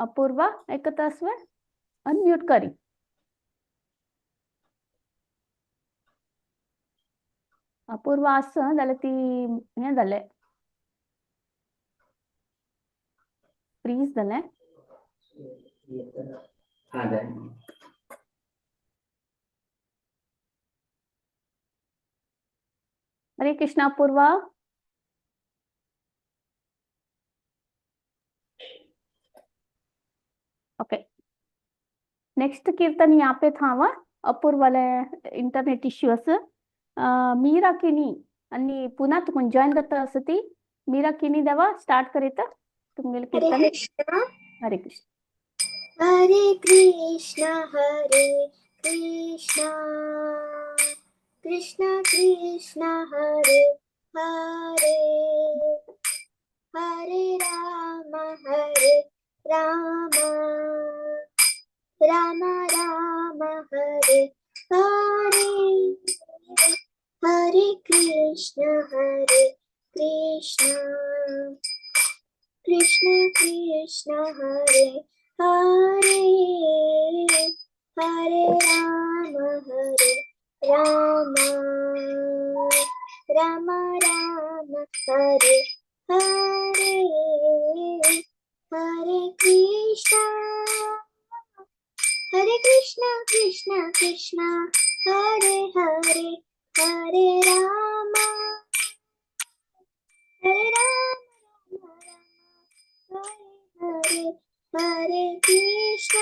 अपूर्वा आयकता आसवे अनम्यूट करी. अपूर्वा आसा जाल्यार ती हें जालें, फ्रीज जालें. हरे कृष्णा अपूर्वा. ओके, नेक्स्ट कीर्तन यहाँ पे था वा अपूर्वाले इंटरनेट इश्यू आसा. मीरा किनी आणि पुन्हा तुमकां जॉईन जाता आसा ती मीरा किनी देवा स्टार्ट करीत तुमगेले हरे कीर्तन. कृष्णा. हरे कृष्ण. हरे कृष्णा हरे कृष्णा कृष्ण कृष्ण हरे हरे, हरे राम हरे राम राम राम हरे हरे, हरे कृष्ण हरे कृष्ण कृष्ण कृष्ण हरे हरे, हरे राम हरे राम राम राम हरे हरे, हरे कृष्ण हरे कृष्ण कृष्ण कृष्ण हरे हरे, हरे राम हरे राम राम राम हरे हरे, हरे कृष्ण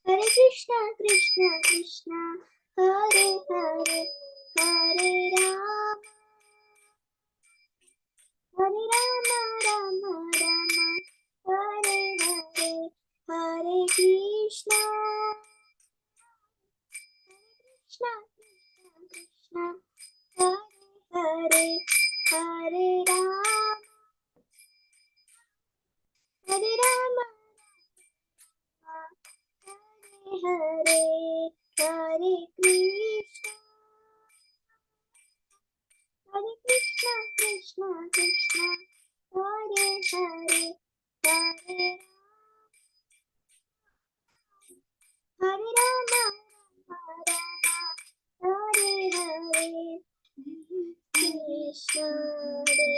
हरे कृष्ण कृष्ण कृष्ण हरे हरे, हरे राम हरे राम राम राम हरे हरे, हरे कृष्ण कृष्ण कृष्ण हरे हरे, हरे राम हरे राम हरे हरे, हरे कृष्ण हरे कृष्ण कृष्ण कृष्ण हरे हरे, हरे हरे राम राम राम हरे हरे, कृष्ण हरे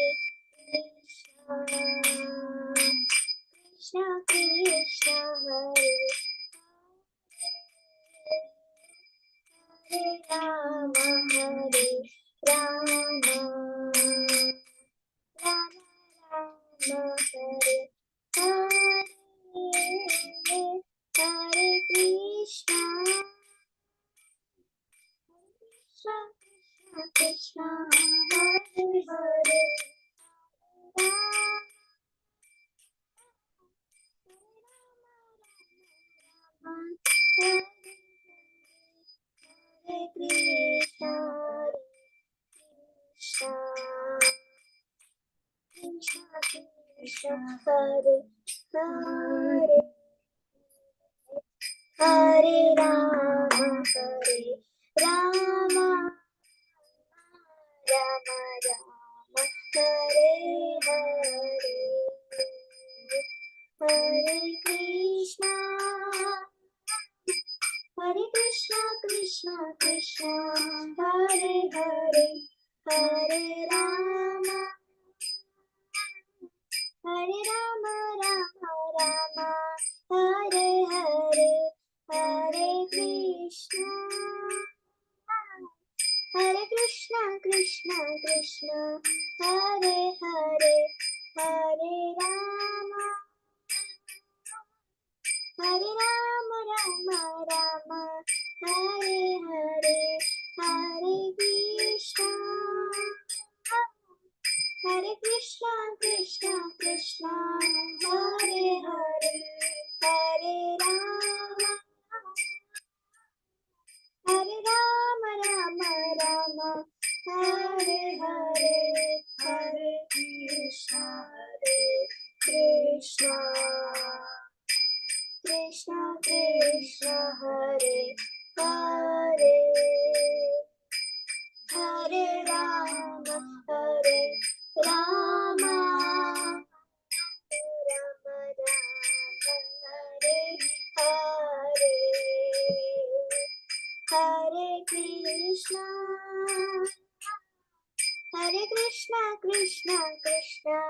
कृष्ण कृष्ण कृष्ण हरे हरे, राम हरे राम राम राम हरे हरे, हरे कृष्ण कृष्ण कृष्ण हरे हरे, राम हरे कृष्ण कृष्ण कृष्ण कृष्ण हरे हरे, हरे राम हरे राम राम राम हरे हरे, हरे कृष्ण हरे कृष्ण कृष्ण कृष्ण हरे हरे, हरे राम हरे राम राम राम हरे हरे, हरे कृष्ण हरे कृष्ण कृष्ण कृष्ण हरे हरे, हरे राम हरे राम राम राम हरे हरे, हरे कृष्ण हरे कृष्ण कृष्ण कृष्ण हरे हरे, हरे राम हरे राम राम राम हरे हरे, हरे कृष्ण हरे कृष्ण कृष्ण कृष्ण हरे हरे, हरे राम हरे Ram Ram Ram Krishna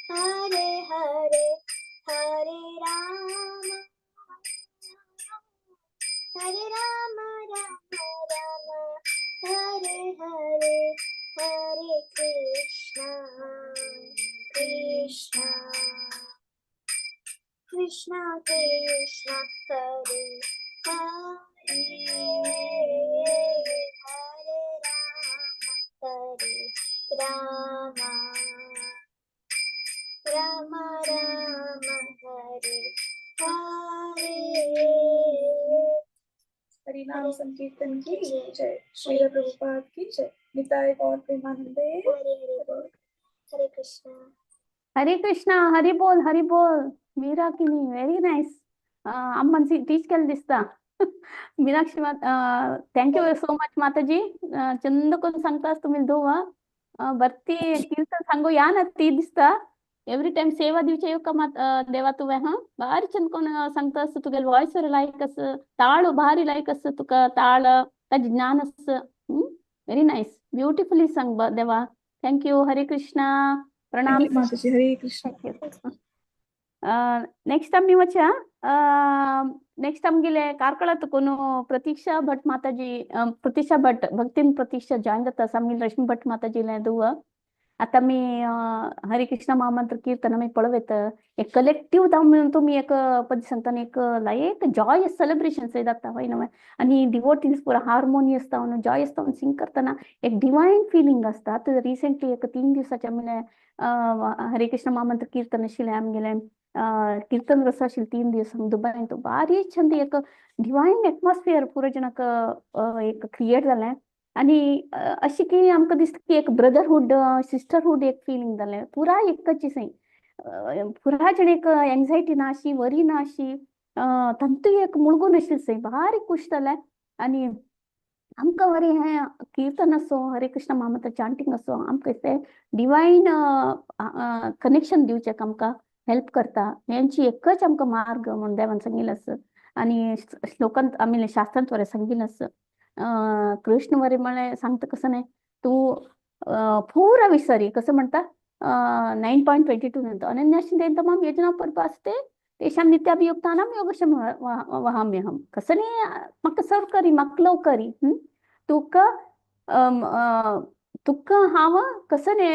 Hare Hare, Hare Rama Hare Rama Rama Rama Hare Hare, Hare Krishna Krishna Krishna Krishna Hare Hare, Hare Rama Hare Rama Rama Rama Hare Hare. Harinam संकीर्तन की जय, श्रील प्रभुपाद की जय, निताय गौर प्रेमानंदे हरे हरे बोल। हरे कृष्णा। हरे कृष्णा, हरी बोल, हरी बोल। मीरा किनी व्हेरी नायस. अम्मान टीच केलें दिसता. Meenakshi thank you so much माताजी. चंद करून सांगतास तुमी धोव भरती कीर्तन सांगू या ना ती दिसता. एव्हरी टायम सेवा दिवचे येवका मात देवा तुवें हां भारी चंद कोण सांगता आसता. तुगेले वॉयस लायक आस, ताळ भारी लायक आसा तुका, ताळ ताजें ज्ञान आसा. व्हेरी नायस, ब्युटिफुली सांग देवा. Thank you. Hare Krishna, प्रणाम. Thank you माताजी. हरे कृष्ण. Thank you. Next आमी वचया. नेक्स्ट आमगेले कार्कळा तुकोन प्रतीक्षा भट माताजी, प्रतीक्षा भट, भक्तीन प्रतीक्षा जॉईन जाता आसा. आमगेले रश्मी भट माताजीले धुव. आतां आमी हरे कृष्ण महामंत्र कीर्तन आमी पळयत एक कलेक्टीव जावन तुमी एक पद सांगता एक लायक जॉयस सेलिब्रेशन जाता हय न्हय. आनी डिवोटीज पुरा हार्मोनियस जावन जॉयस जावन सिंग करतना एक डिवायन फिलिंग आसता. आतां रिसेंटली एक 3 दिवसाचे आमगेले हरे कृष्ण महामंत्र कीर्तन आशिल्लें. आमगेलें कीर्तन रस आशिल्लें 3 दिवस दुबय. भारी छंद एक डिवायन एटमॉस्फियर पुरो जणांक एक क्रिएट जालें. आनी अशें की आमकां दिसता की एक ब्रदरहूड सिस्टरहूड एक फिलिंग जालें. पुराय एकच सय पुराय जण एक एंग्जायटी ना अशी, वरी ना अशी, तांतूय एक मुळगून आशिल्लें सय भारी खूश जालें. आनी आमकां बरें हें कीर्तन आसो, हरे कृष्ण महामंत्र चांटींग आसो, आमकां तें डिवायन कनेक्शन दिवचें आमकां हेल्प करता. हेंची एकच आमकां मार्ग म्हूण देवान सांगिल्लें आसा. आनी श्लोकांत आमी शास्त्रांत बरें सांगिल्लें आसा. कृष्ण बरें म्हळें सांगता कसं न्हय तूं पुरा विसरी कसं म्हणटा 9.22 म्हणटा अनन्याश्चिंतयन्तं मां यजना परपासते तेषां नित्याभियुक्तानां योगक्षेमं वहाम्यहं. कसं न्ही म्हाका सर्व करी, म्हाका लव करी. तुका तुका हांव कसं न्ही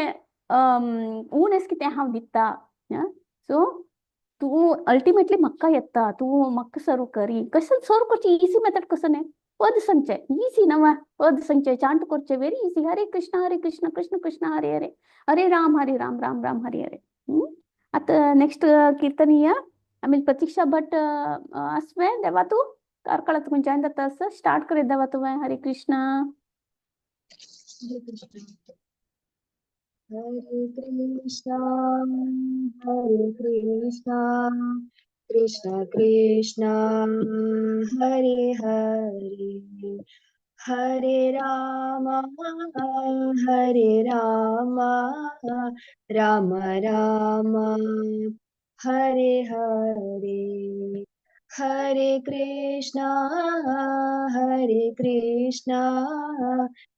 ऊण एस कितें हांव दिता. सो तूं अल्टिमेटली म्हाका येता, तूं म्हाका सर्व करी. कसं सर्व करचें इजी मेथड कसं न्ही पद सांगचें इजी नवा पद सांगचें चांट करचें व्हेरी इजी. हरे कृष्ण हरे कृष्ण कृष्ण कृष्ण हरे हरे, हरे राम हरे राम राम राम हरे हरे. आतां नेक्स्ट कीर्तनीय आमी प्रतीक्षा भट आसवें देवा तूं कार्कळा तुवें जॉयन जाता आसा. स्टार्ट करीत देवा तुवें. हरे कृष्ण. हरे कृष्ण हरे कृष्ण हरे कृष्ण कृष्ण कृष्ण हरे हरे, हरे राम हरे राम राम राम हरे हरे, हरे कृष्ण हरे कृष्ण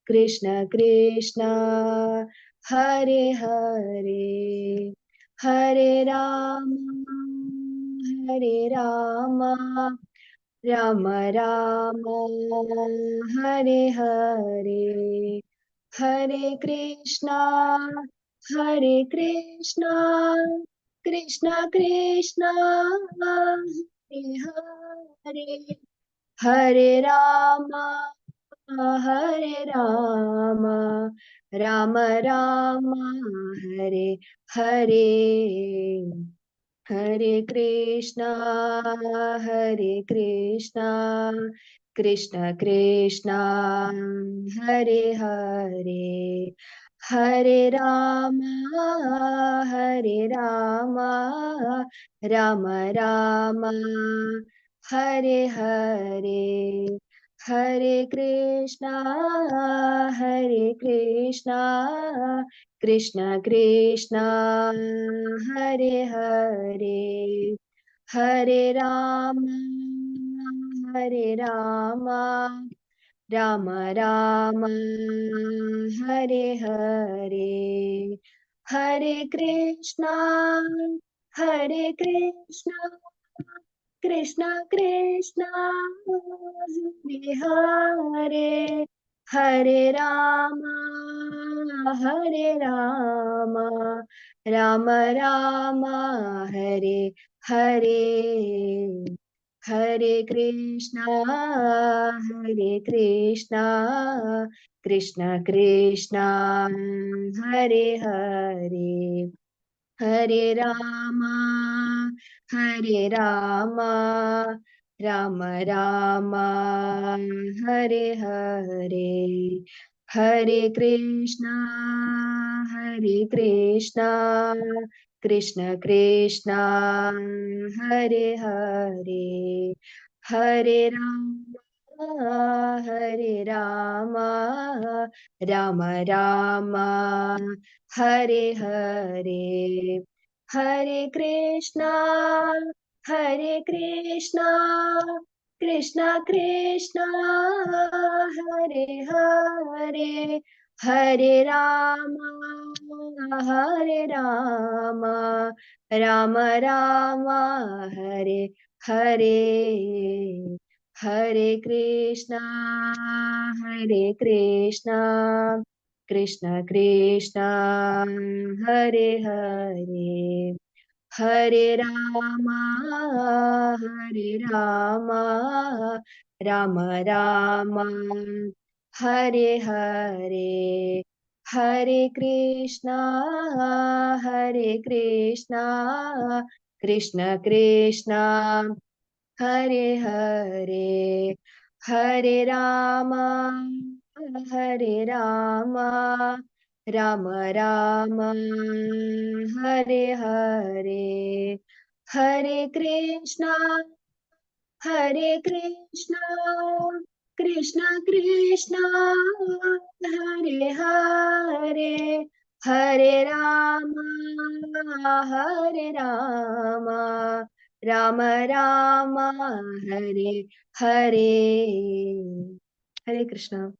कृष्ण कृष्ण हरे हरे, हरे राम हरे राम राम राम हरे हरे, हरे कृष्णा हरे कृष्णा कृष्णा कृष्णा हरे हरे, हरे राम हरे राम राम राम हरे हरे, हरे कृष्णा हरे कृष्णा कृष्ण कृष्णा हरे हरे, हरे राम हरे राम राम राम हरे हरे, हरे कृष्णा हरे कृष्णा कृष्ण कृष्णा हरे हरे, हरे राम हरे Ram Ram Ram Hare Hare, Hare Krishna Hare Krishna Krishna Krishna Hare Hare, Hare Rama Hare Rama Rama Rama Hare Hare, Hare Krishna Hare Krishna Krishna Krishna Hare Hare, Hare Rama Hare Rama Rama Rama Hare Hare, Hare Krishna Hare Krishna Krishna Krishna Hare Hare, Hare Rama Hare Rama Rama Rama Hare Hare, Hare Krishna Hare Krishna Krishna Krishna Hare Hare, Hare Rama Hare Rama Rama Rama Hare Hare, Hare Krishna Hare Krishna Krishna Krishna Hare Hare, Hare Rama Hare Rama Rama Rama Hare Hare, Hare Krishna Hare Krishna Krishna Krishna Hare Hare, Hare Rama Hare Rama Rama Rama Hare Hare, Hare Krishna Hare Krishna Krishna Krishna Hare Hare, Hare Rama Hare Rama Rama Rama Hare Hare. Hare Krishna.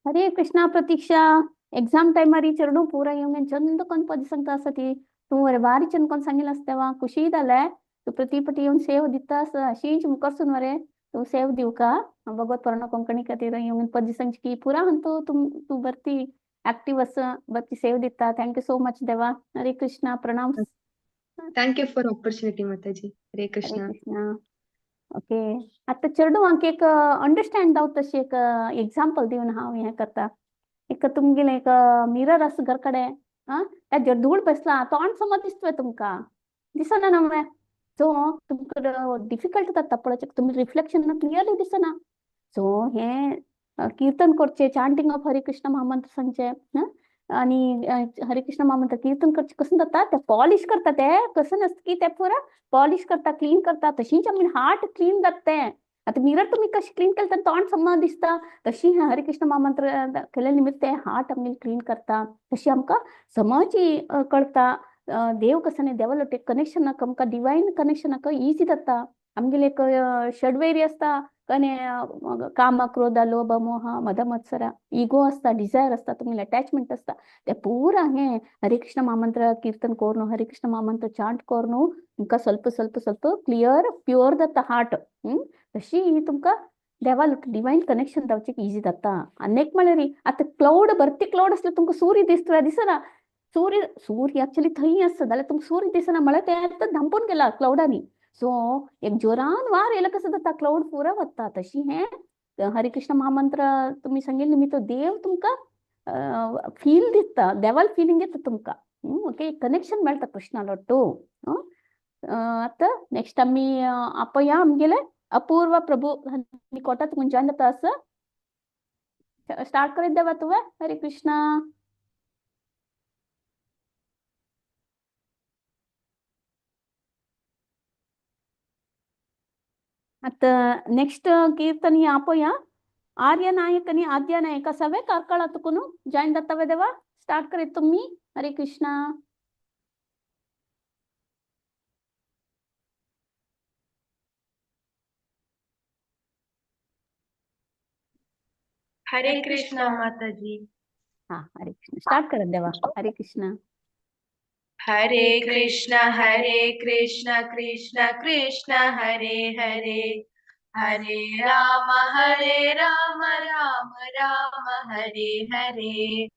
Hare Krishna Pratiksha, exam टायमारी चेडूं पुरा येवन चंद कोन पद सांगता आसा ती, तूं वरे बारी चंद कोन सांगिल्लें आसता तेवा खुशी जालें. तूं प्रतिपटी येवन सेव दिता आसा अशीच मुखारसून मरे तूं सेव दिवका भगवत पर्ण कोंकणी खातीर येवन पद सांगची की पुरा तूं तूं बरती एक्टिव आसा, बरती सेव दिता. Thank you so much देवा. हरे कृष्णा, प्रणाम. Thank you for opportunity Mataji. Hare Hare Krishna. Krishna. Okay, आतां चेडवांक एक अंडरस्टँड जावता तशें एक एग्जाम्पल दिवन हांव हें करता. एक तुमगेलें एक मिरर आसा घर कडेन, आं ताजेर धूळ बसला, तोंड समज दिसता तुमकां, दिसना न्हू? सो तुमकां डिफिकल्ट जाता पळोवचें, तुमी रिफ्लेक्शन क्लियरली दिसना. सो हें कीर्तन करचें, चांटींग ऑफ हरे कृष्ण महामंत्र सांगचें आनी हरे कृष्ण महामंत्र कीर्तन करचें. कशें जाता तें पॉलिश करता, तें कशें नासता की तें पुरा पॉलिश करता, क्लीन करता. तशीच आमी हार्ट क्लीन जाता तें. आतां मिरर तुमी कशें क्लीन केलें तेन्ना तोंड समज दिसता, तशी हरे कृष्ण महामंत्र केले निमित्त तें हार्ट आमी क्लीन करता. तशी आमकां समज कळटा देव कसो न्ही, देवा लोटे कनेक्शन आमकां डिवायन कनेक्शन इजी जाता. आमगेले एक षडवैरी आसता, कने काम क्रोध लोभ मोह मद मत्सर इगो आसता, डिजायर आसता, तुमगेले अटॅचमेंट आसता, ते पुरा हें हरे कृष्ण महामंत्र कीर्तन करून हरे कृष्ण महामंत्र चांट करून तुमकां ಸ್ವಲ್ಪ ಸ್ವಲ್ಪ ಸ್ವಲ್ಪ क्लियर प्युअर जाता हार्ट. तशी तुमकां देवा डिवायन कनेक्शन जावचें इजी जाता. आनी एक म्हळ्यार आतां क्लावड भरती क्लावड आसल्यार तुमकां सूर्य दिसता दिसना, सूर्य सूर्य एक्चुअली थंय आसता जाल्यार तुमकां सूर्य दिसना म्हळ्यार तें आतां धांपून गेला क्लावडांनी. सो एक जोरान वार येयलो कसो जाता क्लावड पुरा वता. तशी हें हरे कृष्ण महामंत्र तुमी सांगिल्लें निमित्त देव तुमकां फील दिता, देवाल फिलिंग येता तुमकां. ओके, कनेक्शन मेळटा कृष्णा लोटू. आतां नेक्स्ट आमी आपया आमगेले अपूर्व प्रभू कोटा तुमकां जॉयन जाता आसा. स्टार्ट करीत देवा तुवें. हरे कृष्णा. आतां नेक्स्ट कीर्तन आपया आर्य नायक आनी आद्य नायक सवे कार्कळा तुकून जॉयन जाता देवा. स्टार्ट करीत तुमी. हरे कृष्णा. हरे कृष्णा माता जी. हा, हरे कृष्ण. स्टार्ट करत देवा. हरे कृष्ण. हरे कृष्ण हरे कृष्ण कृष्ण कृष्ण हरे हरे, हरे राम राम राम हरे हरे.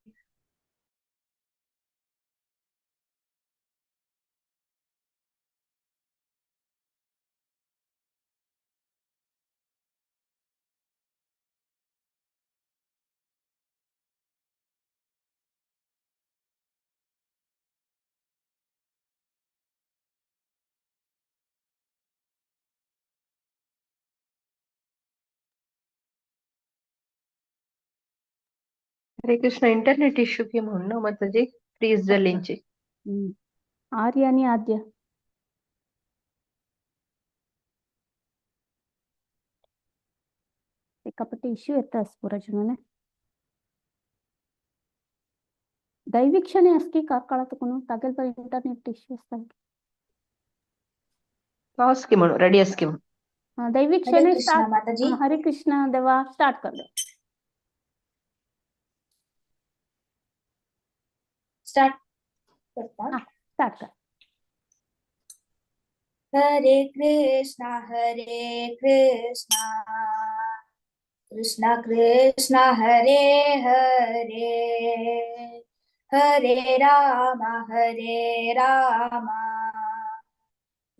हरे कृष्ण. इंटरनेट इश्यू की म्हणून ना माताजी, फ्रीज जाल्यांची. आर्य आणि आद्य. ಸಿಕ್ಕಾಪಟ್ಟೆ ಇಶ್ಯೂ ಇರ್ತ ಸ್ಫುರಜನನೆ. ದೈವೀಕ್ಷಣೆ ಅಸ್ಕಿ ಕಾರ್ಕಳ ತಕೊಂಡು ತಾಗೆಲ್ पर इंटरनेट इश्यू असतात. पाऊस की म्हणून रेडी असकी म्हणून. दैविक हरे क्षणे कृष्ण स्टार्ट. माताजी. हरे कृष्ण देवा, स्टार्ट कर दे. स्टार्ट करता. हा, स्टार्ट कर. हरे कृष्णा हरे कृष्णा कृष्णा कृष्णा हरे हरे, हरे राम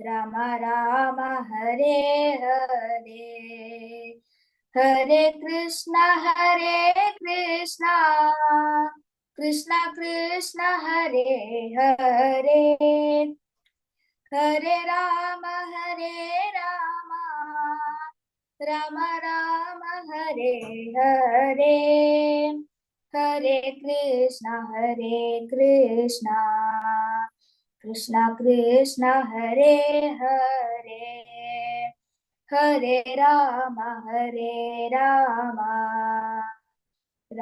राम राम हरे हरे. हरे कृष्णा कृष्णा कृष्णा हरे हरे, हरे राम राम राम हरे हरे. हरे कृष्णा कृष्णा कृष्णा हरे हरे, हरे राम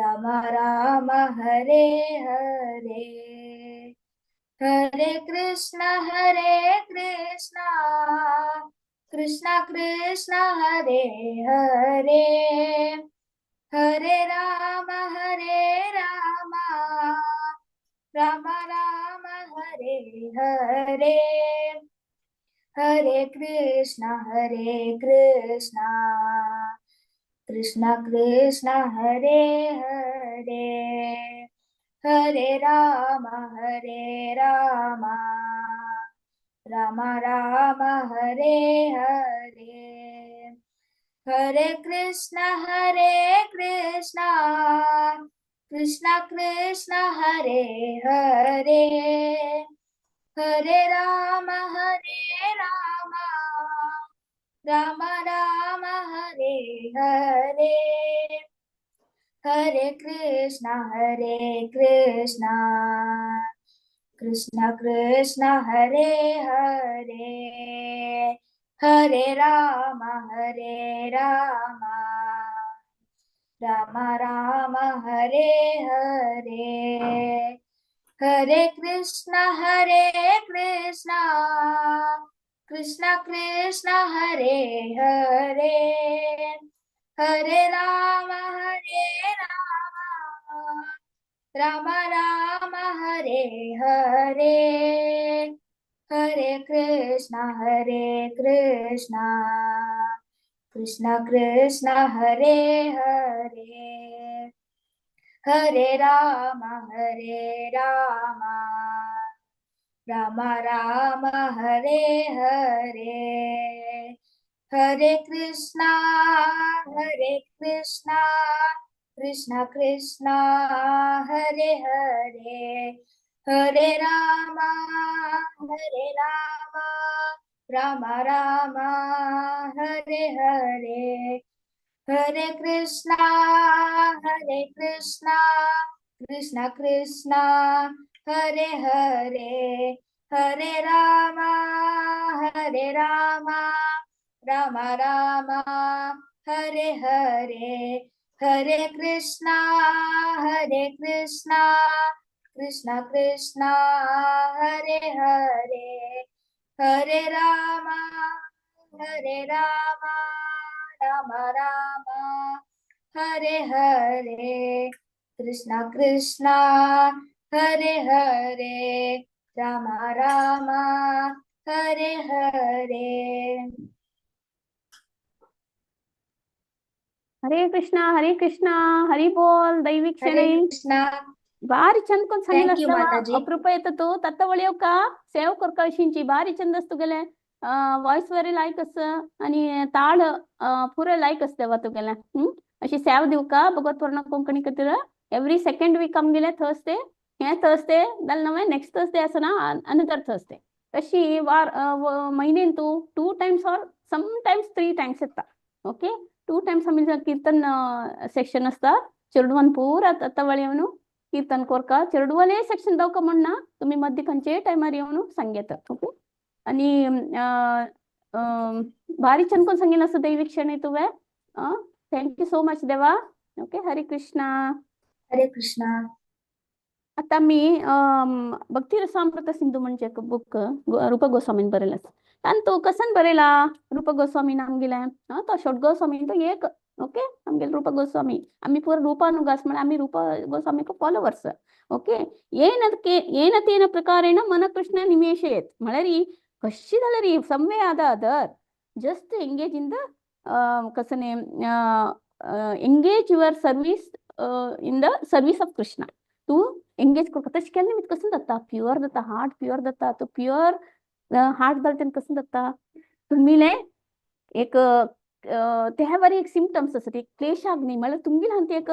राम राम हरे हरे. हरे कृष्णा कृष्णा कृष्णा हरे हरे, हरे राम राम राम हरे हरे. हरे कृष्णा कृष्णा कृष्णा हरे हरे, हरे राम राम राम हरे हरे. हरे कृष्णा कृष्णा कृष्णा हरे हरे, हरे राम राम राम हरे हरे. हरे कृष्णा कृष्णा कृष्णा हरे हरे, हरे राम राम राम हरे हरे. हरे कृष्णा कृष्णा कृष्णा हरे हरे, हरे राम राम राम हरे हरे. हरे कृष्णा कृष्णा कृष्णा हरे हरे, हरे राम राम राम हरे हरे. हरे कृष्णा कृष्णा कृष्णा हरे हरे, हरे राम राम राम हरे हरे. हरे कृष्णा कृष्णा कृष्णा हरे हरे, हरे राम राम राम हरे हरे. हरे कृष्णा कृष्णा कृष्णा हरे हरे, हरे राम राम राम हरे हरे. कृष्ण कृष्ण हरे हरे, राम राम हरे हरे। हरे कृष्णा हरे कृष्णा, हरी बोल। दैविक हरे शनै कृष्णा। ಬಾರಿ ಚಂದ ಕೊಂದ್ Thank you, ಸಂಗಿಲ್ಲ ಮಾತಾಜಿ. ಅಪರೂಪ येतो ತತ್ತ वळयोका सेव करका अशींची बारी चंद आस तुगेलें वॉयस वरी लायक आस आनी ताळ पुरो लायक आस देवा तुगेलें. अशी सेव दिवका भगवत पूर्ण कोंकणी खातीर एवरी सेकंड वीक आमगेलें थर्सडे, हें थर्सडे जाल्यार नवें नेक्स्ट थर्सडे आसना अनदर थर्सडे तशी वार म्हयन्यान तूं 2 टायम्स ऑर समटायम्स 3 टायम्स येता. ओके, 2 टायम्स आमी कीर्तन सेक्शन आसता चेडवान पुरा तत्तवळ येवन कीर्तन कोरका चेडवाले सेक्शन दावका म्हण ना, तुमी मदीं खंयचेय टायमार येवन सांगयता. ओके, आनी बारी चंद कोण सांगिल्लें आसा दैवीक क्षण तुवें. Thank you so much देवा. ओके, हरे कृष्णा. हरे कृष्णा. आता मी भक्ती रसामृत सिंधू म्हणजे एक बुक रूप गोस्वामीन बरयलें आसा. तांतू कसन बरयला रूप गोस्वामीन आमगेलें, तो षट गोस्वामीन तो एक. ओके, आमगेले रूप गोस्वामी आमी पुरो रूपानुगास म्हळ्यार आमी रूप गोस्वामीक फॉलोवर्स. ओके, येन तेन प्रकारेण मन कृष्ण निमेशयेत म्हळ्यार कशी जाल्यार some way or the other just engage in the कसने engage your service in the service of Krishna. तूं एंगेज करता तशें केलें निमित्त कसो जाता, प्युअर जाता, हार्ट प्युअर जाता. तो प्युअर हार्ट जालें तेन्ना कसो जाता, तुमीले एक त्या बरी एक सिमटम्स आसा, एक क्लेशाग्नी म्हळ्यार तुमगेलें आहा एक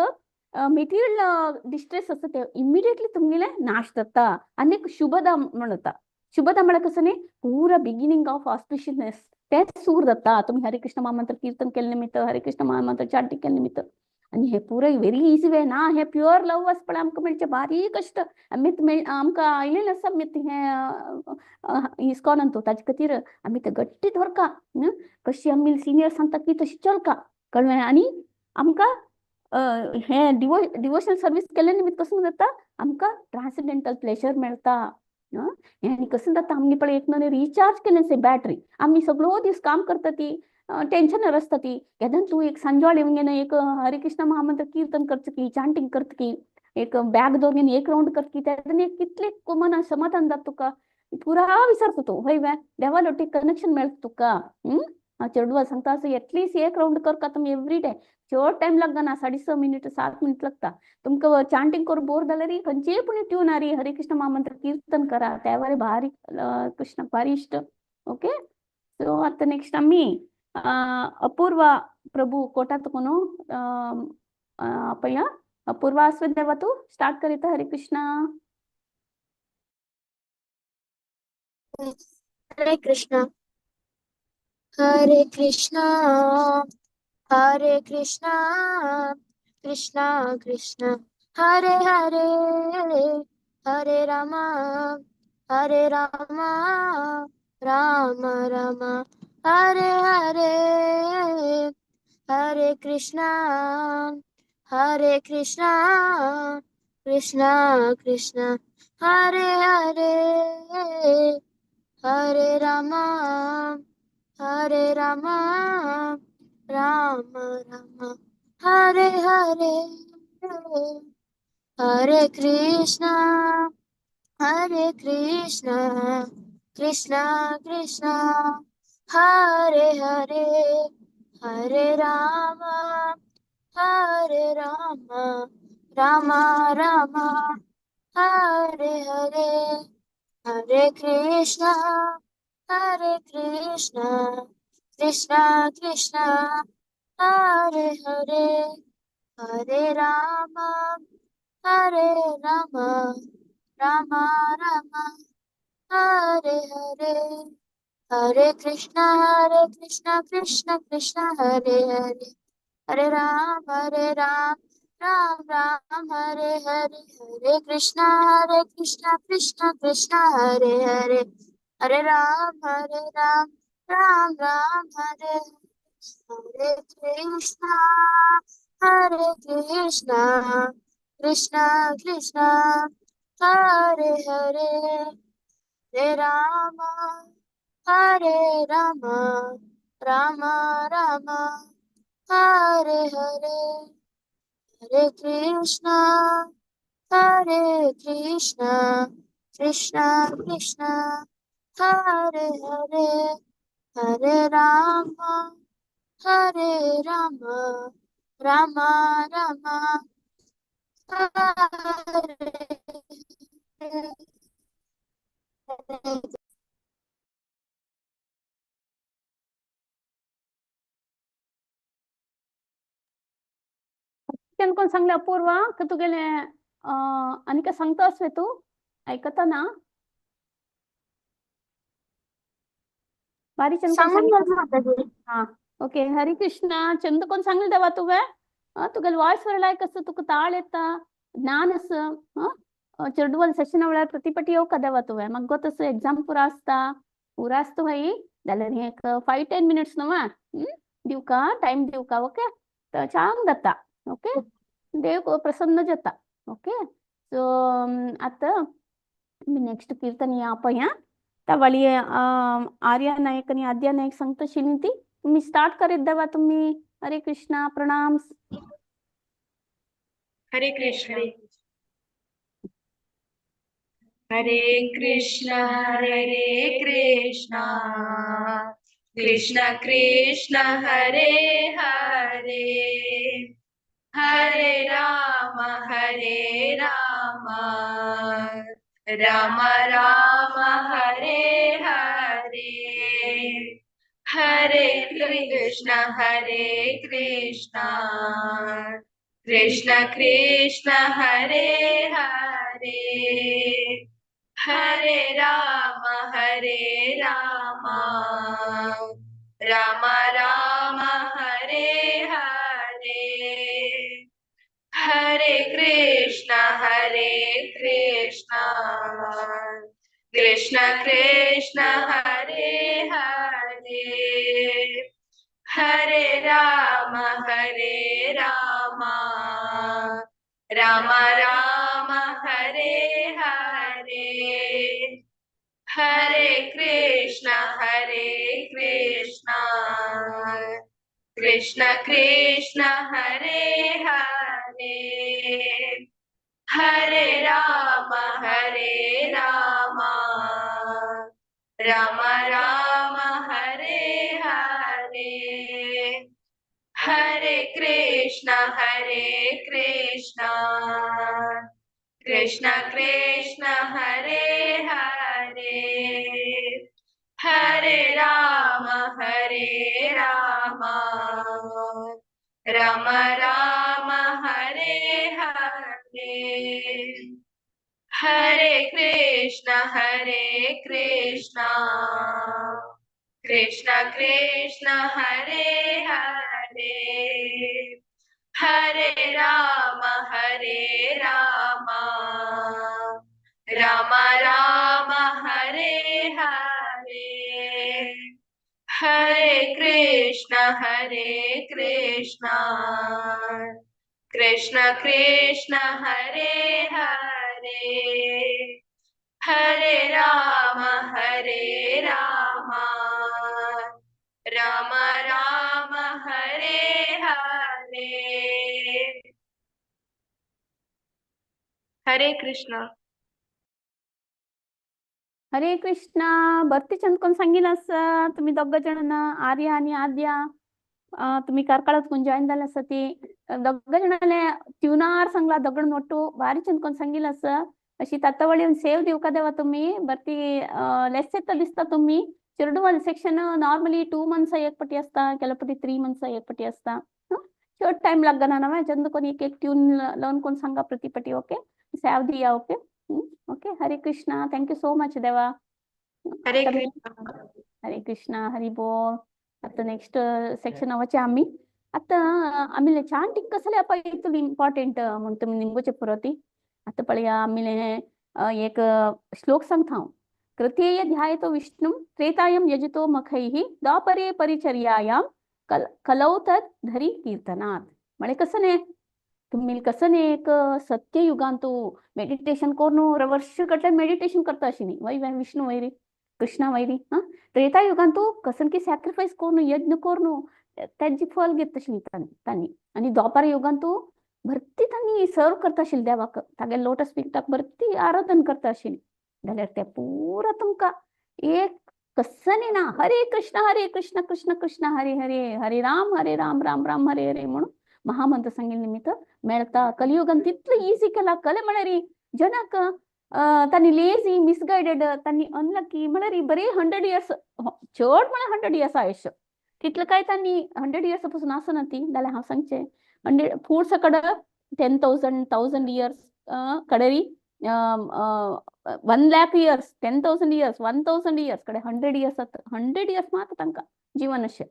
मेटिरियल डिस्ट्रेस आसा ते इमिडिएटली तुमगेलें नाश जाता. आनी एक शुभदा म्हणता, शुभदा म्हळ्यार कसो न्ही पुरा बिगिनींग ऑफ ऑस्पिशियसनेस तें सूर जाता. तुमी हरे कृष्ण महामंत्र कीर्तन केलें निमित्त, हरे कृष्ण महामंत्र चांटिंग केलें निमित्त. आनी हे पुराय व्हेरी इजी वे ना, हे प्युअर लव आसा पळय आमकां मेळचें बारीक कश्ट आमी आमकां आयलेलें आसा आमी हें इस्कॉनान तो ताजे खातीर आमी ते गट्टी धरका, कशी आमी सिनियर सांगता की तशी चलका, कळ्ळें. आनी आमकां हें डिवोशनल सर्वीस केल्ले निमित्त कसो जाता, आमकां ट्रान्सेंडेंटल प्लेजर मेळटा. हें आनी कसो जाता, आमगे पळय एक न्हू रिचार्ज केलें आसा बॅटरी, आमी सगळो दीस काम करता ती टेन्शनार आसता ती, केन्ना तूं एक सांजवाळ येवन एक हरे कृष्ण महामंत्र कीर्तन करता की चांटिंग करता की एक बॅग दवरून एक रावंड करता की तेन्ना एक कितले मना समाधान जाता तुका, पुरा विसरता तूं हय वे देवा लोटी कनेक्शन मेळटा तुका. हांव चेडवा सांगता असो एटलिस्ट एक रावंड करका तुमी एवरी डे, चड टायम लागना, 6.5 मिनट 7 मिनट लागता तुमकां. चांटिंग करून बोर जाल्यार खंयचेय पूण ट्यून हारी हरे कृष्ण महामंत्र कीर्तन करा, त्या वारे भारी कृष्ण भारी इश्ट. ओके, सो आतां नेक्स्ट आमी अपूर्वा प्रभु कोटा तुकोनु आपया अपूर्वा आस्वदेवा तू स्टार्ट करीता. हरे कृष्णा. हरे कृष्णा हरे कृष्णा हरे कृष्णा कृष्णा कृष्णा हरे हरे, हरे रामा हरे रामा राम राम हरे हरे, हरे कृष्णा हरे कृष्णा कृष्णा कृष्णा हरे हरे, हरे रामा हरे रामा राम राम हरे हरे, हरे कृष्णा हरे कृष्णा कृष्णा कृष्णा हरे हरे, हरे राम हरे राम राम राम हरे हरे, हरे कृष्णा हरे कृष्णा कृष्णा कृष्णा हरे हरे, हरे राम हरे राम राम राम हरे हरे, हरे कृष्णा कृष्णा कृष्णा हरे हरे, हरे राम राम राम हरे हरे, हरे कृष्णा कृष्णा कृष्णा हरे हरे, हरे राम राम राम हरे हरे, हरे कृष्णा कृष्णा कृष्णा हरे हरे, हरे Ram Ram Ram Hare Hare, Hare Krishna Hare Krishna Krishna Krishna Hare Hare Hare Rama Hare Rama Rama Rama Hare Hare. कोण कोण सांगले अपूर्वा का तुगेले आनी काय सांगता आसवे तूं आयकता ना? बारी चंद कोण सांगून सांगले? घाल माताजी. हा, ओके. हरे कृष्णा. चंद कोण सांगले देवा तुवें? तुगेले वॉयस वरलाय कसं तुका ताळ येता, ज्ञान आसा. चेडवाल सेशना वेळार प्रतिपटी येवका देवा तुवें. म्हाका गो तसो एग्जाम पुरा आसता, पुरा आसता भाई जाल्यार हे एक 5-10 मिनट्स न्हू दिवका टायम दिवका. ओके, तर छान जाता. ओके, देव प्रसन्न जाता. ओके, सो आतां नेक्स्ट कीर्तन या पळया. त्या आर्या नायक आणि आद्या नायक सांगता शिनी ती तुम्ही स्टार्ट करीत देवा तुम्ही. हरे कृष्णा, प्रणाम. हरे कृष्ण हरे कृष्ण हरे कृष्ण कृष्ण कृष्ण हरे हरे हरे राम राम राम हरे हरे हरे कृष्ण कृष्ण कृष्ण हरे हरे हरे राम राम राम हरे हरे हरे कृष्ण कृष्ण कृष्ण हरे हरे हरे राम राम राम हरे हरे हरे कृष्ण कृष्ण कृष्ण हरे हरे हरे राम राम राम हरे हरे हरे कृष्ण कृष्ण कृष्ण हरे हरे हरे राम राम राम हरे हरे हरे कृष्ण कृष्ण कृष्ण हरे हरे हरे राम राम राम हरे हरे हरे कृष्ण कृष्ण कृष्ण हरे हरे हरे राम राम राम हरे हरे. हरे कृष्ण. हरे कृष्णा. बरती चंद कोण सांगील आसा तुम्ही दोग जण ना, आर्या आणि आद्या. तुम्ही कार्कळात कोण जॉईन झाले आसा ती दोग जणांले ट्युनार सांगला दगड नोटू भारी चंद कोण सांगील आसा. अशी तातवळी सेव दिवका देवा तुम्ही बरती लेस येता दिसता तुम्ही. चेडवाल सेक्शन नॉर्मली 2 मंथ्स एक पटी असता, केला पटी 3 मंथ्स एक पटी असता. चड टाइम लागना ना चंद कोण एक एक ट्यून लावून कोण सांगा प्रतिपटी. ओके, सेव दिया. Okay okay. Hare Krishna, thank you so much देवा. हरे कृष्ण. हरे कृष्णा, हरी बोल. आता नेक्स्ट सेक्शन वचे आम्ही. आता आम्ही चांटिंग कसले apa इतले इम्पॉर्टंट म्हणून तुमी निमगोचे पुरती. आता पळया आम्ही एक श्लोक सांगता हांव. कृतेय ध्यायतो विष्णुं त्रेतायं यजतो मखैः द्वापरे परिचर्यायां कलौ तत् धरी कीर्तनात्. म्हळे कसं ने तुम्ही कसं ने एक सत्ययुगांतु मेडिटेशन करून वर्ष कटले मेडिटेशन करता अशी न्ही वै विष्णू वैरी कृष्णा वैरी. हा, त्रेतायुगांतु कसन की सॅक्रिफायस करून यज्ञ करून त्यांची फल घेत तशी तांणी. आणि द्वापार युगांतु भरती तांणी सर्व करता आशिल्ली देवाक, तागे लोटस फिटाक भरती आराधन करता आशिल्ली. जाल्यार ते पुरा तुमकां एक कसनी ना हरे कृष्ण हरे कृष्ण कृष्ण कृष्ण हरे हरे हरे राम हरे राम राम राम हरे हरे म्हणून महामंत्र सांगिल्ले निमित्त मेळता. कलियुगान तितलो इजी केला. कले म्हळ्यार जनाक तांणी लेजी मिसगायडेड, तांणी अनलकी म्हळ्यार बरे 100 इयर्स, चड म्हळ्यार 100 इयर्स आयुष्य तितलें काय तांणी 100 इयर्स पासून आसना ती. जाल्यार हांव सांगचें 100 food सकड 10,000 1000 years कडेरी 1 lakh years, 10,000 years, 1000 years कडेन 100 इयर्स जाता. 100 इयर्स मात्र तांकां जीवन अशें.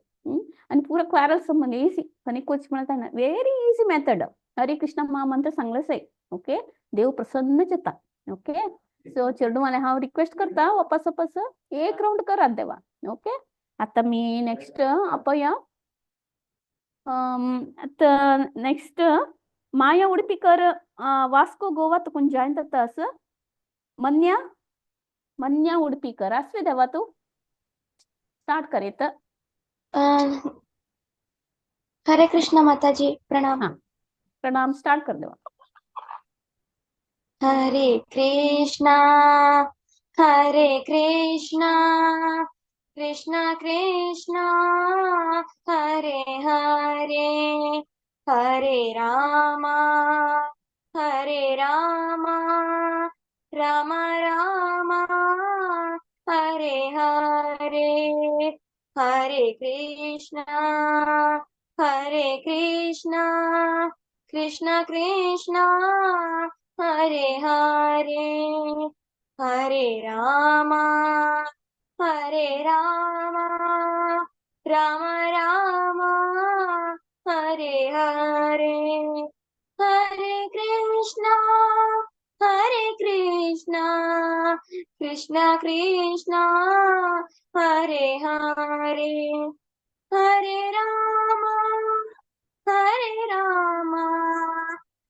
आनी पुरो क्वारल संबंद इजी आनी कोच म्हणता ना, व्हेरी इजी मेथड. हरे कृष्ण महामंत्र सांगलें सय. ओके, देव प्रसन्न जाता. ओके, सो चेडूं हांव रिक्वेस्ट करता वापस वापस एक राउंड करात देवा. ओके, आता मी नेक्स्ट आपया आतां नेक्स्ट माया उडपीकर, वास्को गोवा तुकून जॉईन जाता असं. मन्या, मन्या उडपीकर आसवे देवा तूं स्टार्ट करीत. हरे कृष्ण माताजी, प्रणाम. हाँ, प्रणाम. स्टार्ट कर देवा. हरे कृष्णा हरे कृष्णा कृष्णा कृष्णा हरे हरे, हरे रामा हरे रामा राम राम हरे हरे, हरे कृष्णा हरे कृष्णा कृष्णा कृष्णा हरे हरे, हरे रामा हरे रामा राम राम हरे हरे, हरे कृष्णा हरे कृष्णा कृष्णा कृष्णा हरे हरे, हरे रामा हरे रामा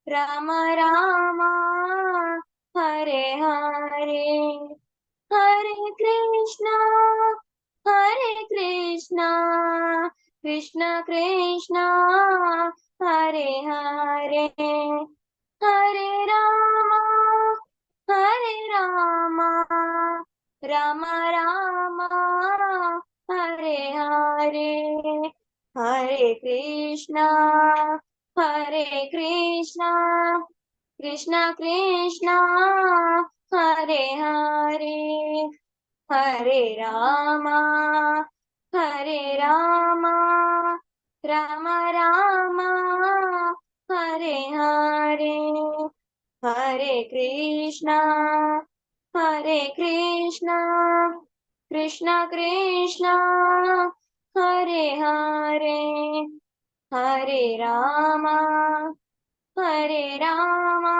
राम राम हरे हरे, हरे कृष्णा हरे कृष्णा कृष्णा कृष्णा हरे हरे, हरे रामा हरे रामा राम राम हरे हरे, हरे कृष्णा हरे कृष्णा कृष्णा कृष्णा हरे हरे, हरे रामा हरे रामा राम राम हरे हरे, हरे कृष्णा हरे कृष्णा कृष्णा कृष्णा हरे हरे, हरे रामा हरे रामा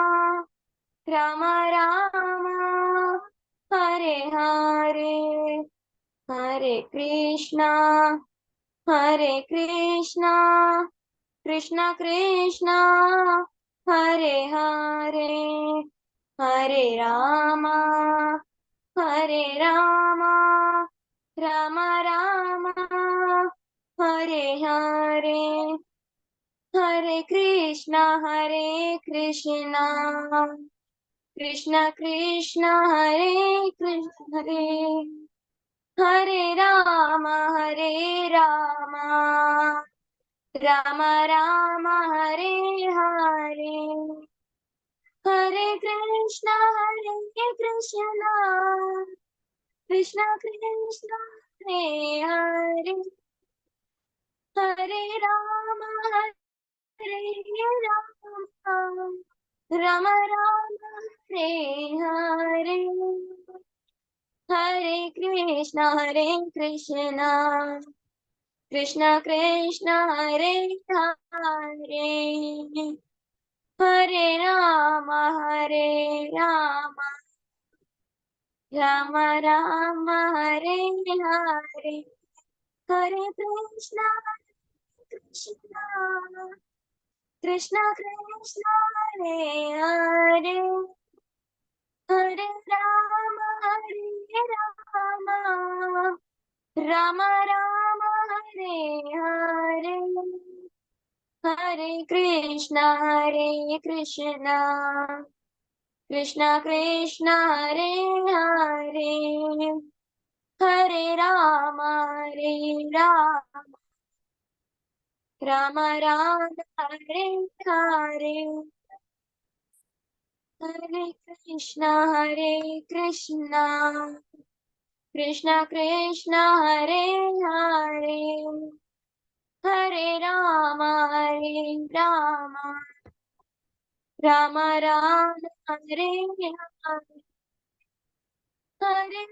राम राम हरे हरे, हरे कृष्णा हरे कृष्णा कृष्णा कृष्णा हरे हरे, हरे रामा हरे रामा राम राम हरे हरे, हरे कृष्णा हरे कृष्णा कृष्णा कृष्णा हरे कृष्ण हरे, हरे राम हरे राम राम राम हरे हरे, हरे कृष्णा हरे कृष्णा कृष्णा कृष्णा हरे हरे, हरे राम हरे राम राम राम हरे हरे, हरे कृष्णा हरे कृष्णा कृष्णा कृष्णा हरे हरे, हरे राम हरे राम राम राम हरे हरे, हरे कृष्णा कृष्णा कृष्णा कृष्णा हरे हरे, हरे राम हरे Ram Ram Ram Hare Hare, Hare Krishna Hare Krishna Krishna Krishna Hare Hare Hare Ram Hare Ram Ram Ram Hare Hare Hare Krishna Hare Krishna Krishna Krishna Hare Hare Hare Ram Hare Ram Ram Ram Hare Hare Hare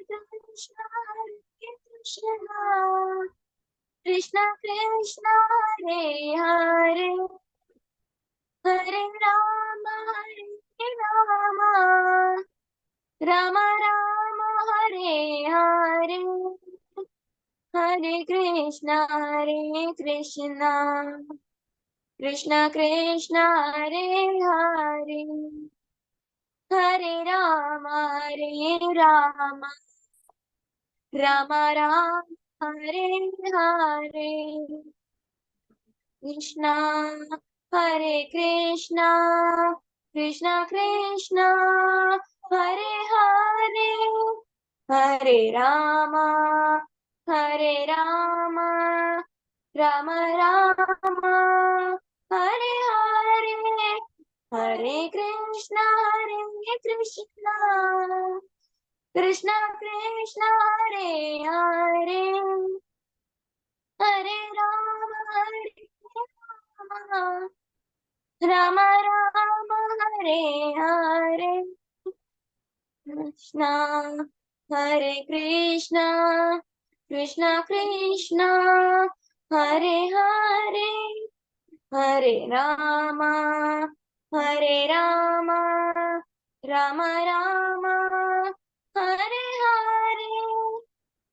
Krishna Hare Krishna Krishna Krishna Hare Hare Hare Ram Hare Ram Ram Ram Hare Hare Hare Krishna Hare Krishna Krishna Krishna Hare Hare Hare Ram Hare Ram Ram Ram Hare Hare Krishna Hare Krishna Krishna Krishna Hare Hare Hare Ram Hare Ram Ram Ram Hare Hare Hare Krishna Hare Krishna Krishna Krishna Hare Hare Hare Ram Hare Ram Ram Ram Hare Hare Krishna Hare Krishna Krishna Krishna Hare Hare Hare Ram Hare Ram Ram Ram Hare Hare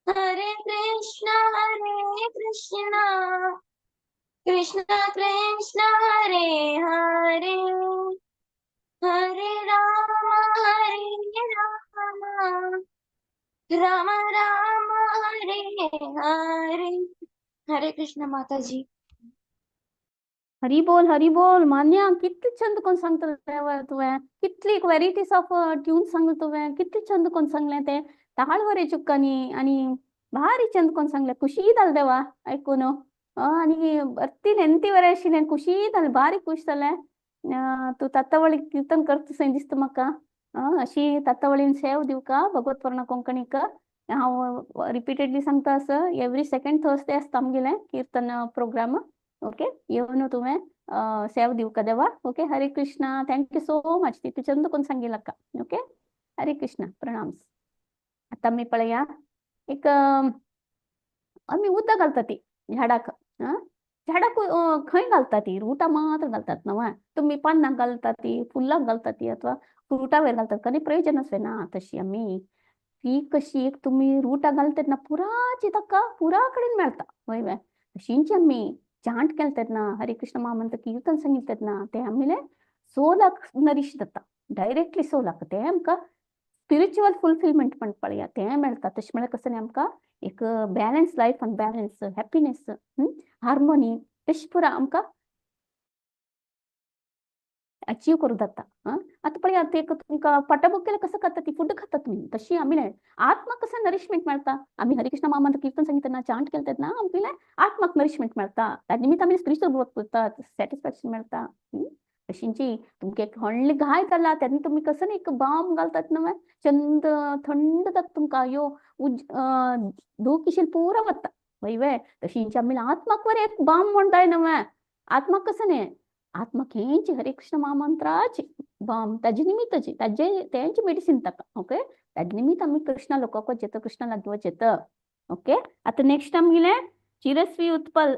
Hare Krishna Hare Krishna Krishna Krishna Hare Hare Hare Ram Hare Ram Ram Ram Hare Hare Hare Krishna Mataji. Hari बोल हरी बोल. मान्या कितले छंद कोण सांगतले तुवें, कितली varieties of tune सांगले तुवें, कितले छंद कोण सांगले ते ताळ वरे चुक्कांनी आनी भारी छंद कोण सांगले. खुशी जालें देवा आयकून आनी भरती लेंती बरें आशिल्लें, खुशी जालें, बारीक खुश जालें. तूं तात्तावळी कीर्तन करता दिसता म्हाका. अशी तात्तावळीन सेव दिवका भगवत वर्णा कोंकणीक. हांव रिपीटेडली सांगता असं एवरी सेकंड थर्सडे आसता आमगेलें कीर्तन प्रोग्राम. ओके येवन तुवें सेव दिवका देवा. Okay Hare Krishna, thank you so much. तितू चंद कोण सांगिल्ला. ओके हरे कृष्णा, प्रणाम. आतां आमी पळया एक आमी उदक घालता ती झाडाक. झाडाक खंय घालता ती? रुटां मात्र घालतात न्हू. तुमी पानां घालता ती, फुलां घालता ती अथवा फ्रुटा वयर घालतात, कनी प्रयोजन आसलें ना. तशी आमी ती कशी एक तुमी रुटां घालता तेन्ना पुराची ताका पुरा कडेन मेळटा. वय वय तशींच आमी चांट केलें तेन्ना, हरे कृष्ण महामंत्र कीर्तन सांगितलें तेन्ना ते आमगेलें सोलाक नरिश जाता, डायरेक्टली सोलाक. तें आमकां स्पिरिच्युअल फुलफिलमेंट म्हण पळया तें मेळटा. तशें म्हळ्यार कसं न्ही आमकां एक बॅलन्स लायफ आनी बॅलन्स हॅपिनेस हार्मोनी तशें पुरा आमकां अचीव करूं जाता. आतां पळया ते तुमकां पोटाभूक केल्यार कसं खाता ती फूड खाता तुमी, तशी आमी आत्माक कसं नरिशमेंट मेळटा. आमी हरे कृष्ण महामंत्र कीर्तन सांगितलें तेन्ना, चांट केलें तेन्ना आमगेलें आत्माक नरिशमेंट मेळटा. त्या निमित्त आमी स्पिरिच्युअल ग्रोथ करतात, सॅटिस्फॅक्शन मेळटा. तशींची तुमकां एक व्हडली घाय जाला तेन्ना तुमी कसं न्ही एक बाम घालतात न्हू, चंद थंड जाता तुमकां, यो दूख किशील पुरा वता. वय वे तशींची आमी आत्माक बरें एक बाम म्हणटाय न्हू. आत्माक कसं न्ही, आत्माक हेंची हरे कृष्ण महामंत्राची बाम, ताजे निमित्तची ताजे तेंची मेडिसीन ताका. ओके ताजे निमित्त आमी कृष्णा लोकांक वचता, कृष्णा लागीं वचता. ओके आतां नेक्स्ट आमगेलें चिरस्वी उत्पल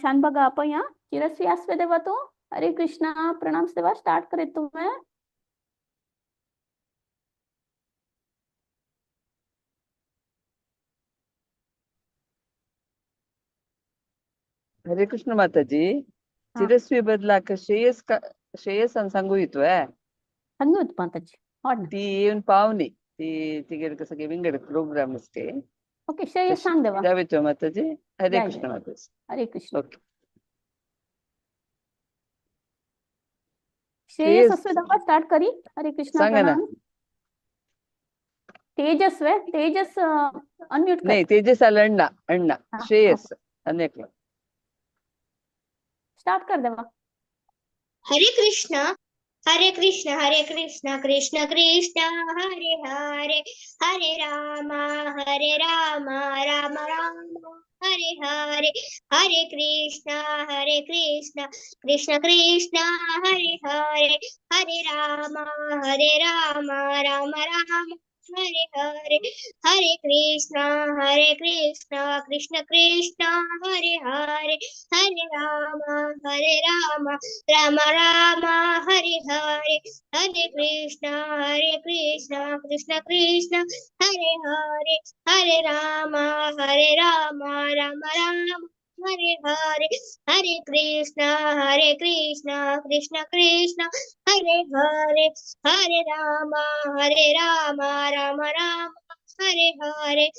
शानभागा पळया. चिरस्वी आसवे देवा तूं. हरे कृष्णा, प्रणाम देवा. स्टार्ट करे तुवें. हरे कृष्ण माताजी. चिरस्वी बदलाक श्रेयस श्रेयसान सांगू येतोय. सांगू येता माताजी. हॉड ना ती येऊन पावनी ती तिगेर कसं की विंगड प्रोग्राम असते. ओके श्रेयस सांग देवा. जावे माताजी. हरे जाय कृष्ण जाय. माताजी. हरे कृष्ण. ओके. श्रेयस श्रेयस. असवे स्टार्ट करी. हरे कृष्णा. सांगा ना. प्रणाम. तेजस वे, तेजस अनम्यूट कर. नाही, तेजस आलं. अण्णा, अण्णा. हा. श्रेयस अनेकला. स्टार्ट कर देवा. हरे कृष्णा हरे कृष्ण हरे कृष्ण कृष्ण कृष्ण हरे हरे, हरे राम हरे राम राम राम हरे हरे, हरे कृष्ण हरे कृष्ण कृष्ण कृष्ण हरे हरे, हरे राम हरे राम राम राम हरे हरे, हरे कृष्ण हरे कृष्ण कृष्ण कृष्ण हरे हरे, हरे राम हरे राम राम राम हरे हरे, हरे कृष्ण हरे कृष्ण कृष्ण कृष्ण हरे हरे, हरे राम हरे राम राम राम हरे हरे, हरे कृष्ण हरे कृष्ण कृष्ण कृष्ण हरे हरे, हरे राम हरे राम राम राम हरे हरे,